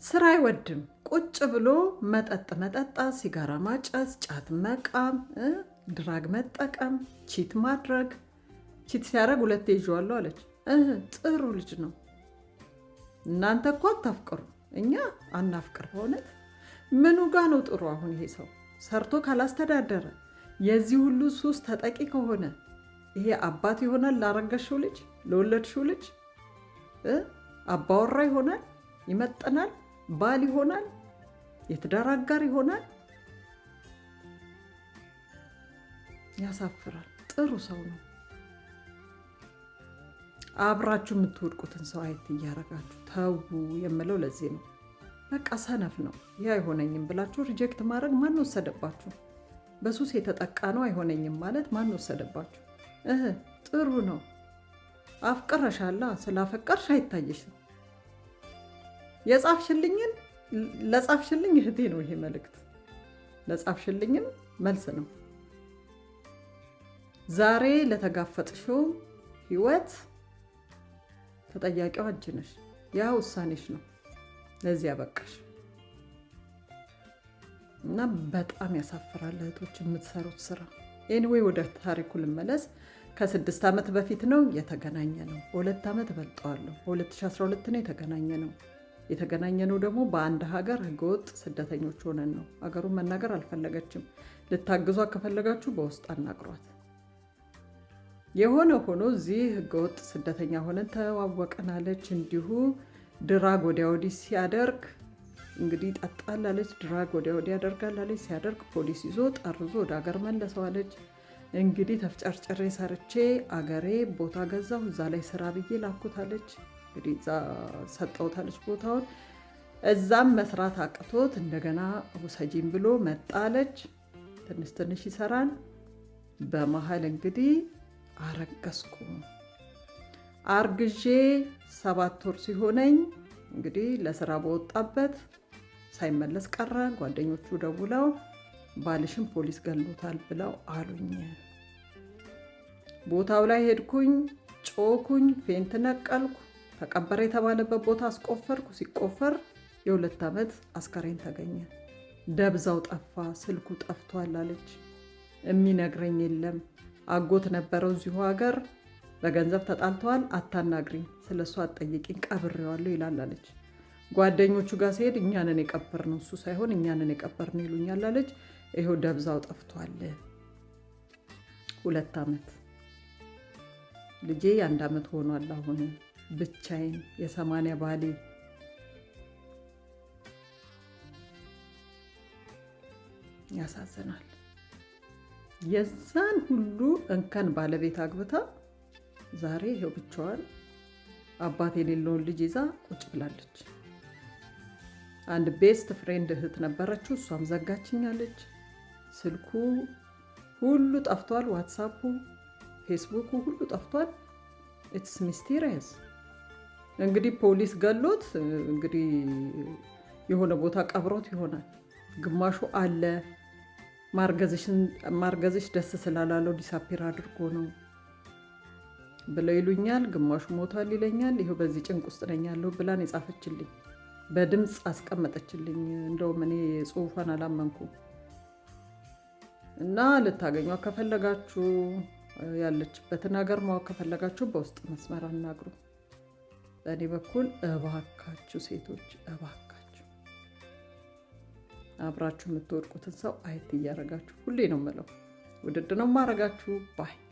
ስራ አይወድም። ቁጭ ብሎ መጠጥ መጠጣት፣ ሲጋራ ማጨስ፣ ጫት መቃም፣ drug መጠቀም፣ cheat ማድረግ። Cheat ሲያደርግ ሁለቴ ይዤዋለሁ አለች። ጥሩ ልጅ ነው። እናንተ እኮ አታፍቅሩ፣ እኛ አናፍቅር። በእውነት ምኑ ጋ ነው ጥሩ? አሁን ይሄ ሰው ሰርቶ ካላስተዳደረ፣ የዚህ ሁሉ ሱስ ተጠቂ ከሆነ፣ ይሄ አባት ይሆናል ላረገሽው ልጅ፣ ለወለድሽው ልጅ? አባወራ ይሆናል? ይመጥናል? ባል ይሆናል? የትዳር አጋር ይሆናል? ያሳፍራል። ጥሩ ሰው ነው። አብራችሁ የምትወድቁትን ሰው አየት እያረጋችሁ ተዉ የምለው ለዚህ ነው። በቃ ሰነፍ ነው፣ ይህ አይሆነኝም ብላችሁ reject ማድረግ ማን ወሰደባችሁ? በሱስ የተጠቃ ነው፣ አይሆነኝም ማለት ማን ወሰደባችሁ? ጥሩ ነው። አፍቅረሻላ። ስላፈቀርሽ አይታየሽም። የጻፍሽልኝን ለጻፍሽልኝ እህቴ ነው ይሄ መልእክት፣ ለጻፍሽልኝም መልስ ነው። ዛሬ ለተጋፈጥሽው ህይወት ተጠያቂው አንቺ ነሽ። ያ ውሳኔሽ ነው ለዚህ ያበቃሽ። እና በጣም ያሳፍራል እህቶች የምትሰሩት ስራ። Anyway፣ ወደ ታሪኩ ልመለስ። ከ6 ዓመት በፊት ነው የተገናኘነው። በ2 ዓመት እበልጠዋለሁ። በ2012 ነው የተገናኘነው። የተገናኘነው ደግሞ በአንድ ሀገር ህገወጥ ስደተኞች ሆነን ነው። ሀገሩን መናገር አልፈለገችም። ልታግዟት ከፈለጋችሁ በውስጥ አናግሯት። የሆነ ሆኖ እዚህ ህገወጥ ስደተኛ ሆነን ተዋወቅን አለች። እንዲሁ drug ወዲያ ወዲህ ሲያደርግ፣ እንግዲህ ይጠጣል አለች። Drug ወዲያ ወዲህ ያደርጋል አለች። ሲያደርግ ፖሊስ ይዞ ጠርዞ ወደ ሀገር መለሰው አለች። እንግዲህ ተፍጨርጭሬ ሰርቼ አገሬ ቦታ ገዛሁ፣ እዛ ላይ ስራ ብዬ ላኩት አለች። እንግዲህ እዛ ሰጠሁት አለች ቦታውን። እዛም መስራት አቅቶት እንደገና ውሰጂኝ ብሎ መጣ አለች። ትንሽ ትንሽ ይሰራል። በመሀል እንግዲህ አረገዝኩ። አርግዤ 7 ወር ሲሆነኝ እንግዲህ ለስራ በወጣበት ሳይመለስ ቀረ። ጓደኞቹ ደውለው ባልሽን ፖሊስ ገሎታል ብለው አሉኝ። ቦታው ላይ ሄድኩኝ፣ ጮኩኝ፣ faint ነቀልኩ። ተቀበረ የተባለበት ቦታ አስቆፈርኩ። ሲቆፈር የ2 ዓመት አስከሬን ተገኘ። ደብዛው ጠፋ፣ ስልኩ ጠፍቷል አለች። የሚነግረኝ የለም። አጎት ነበረው እዚሁ ሀገር፣ በገንዘብ ተጣልተዋል። አታናግሪኝ፣ ስለ እሱ አትጠይቂኝ፣ ቀብሬዋለሁ ይላል አለች። ጓደኞቹ ጋር ሲሄድ እኛ ነን የቀበርነው፣ እሱ ሳይሆን እኛ ነን የቀበርነው ይሉኛል አለች። ይኸው ደብዛው ጠፍቷል። 2 ዓመት፣ ልጄ የ1 ዓመት ሆኗል። አሁን ብቻዬን የ80 ባሌ። ያሳዝናል። የዛን ሁሉ እንከን ባለቤት አግብታ ዛሬ ይኸው ብቻዋን አባት የሌለውን ልጅ ይዛ ቁጭ ብላለች። አንድ best friend እህት ነበረችው፣ እሷም ዘጋችኛለች። ስልኩ ሁሉ ጠፍቷል። WhatsApp ኡ፣ ፌስቡኩ ሁሉ ጠፍቷል። It's mysterious። እንግዲህ ፖሊስ ገሎት እንግዲህ የሆነ ቦታ ቀብሮት ይሆናል። ግማሹ አለ፣ ማርገዝሽ ደስ ስላላለው disappear አድርጎ ነው ብለው ይሉኛል። ግማሹ ሞቷል ይለኛል። ይኸው በዚህ ጭንቅ ውስጥ ነኝ ያለሁ ብላን የጻፈችልኝ በድምፅ አስቀመጠችልኝ። እንደውም እኔ ጽሁፏን አላመንኩም። እና ልታገኟት ከፈለጋችሁ፣ ያለችበትን ሀገር ማወቅ ከፈለጋችሁ በውስጥ መስመር አናግሩ። በእኔ በኩል እባካችሁ ሴቶች፣ እባካችሁ አብራችሁ የምትወድቁትን ሰው አየት እያደረጋችሁ፣ ሁሌ ነው የምለው፣ ውድድ ነው ማረጋችሁ bye።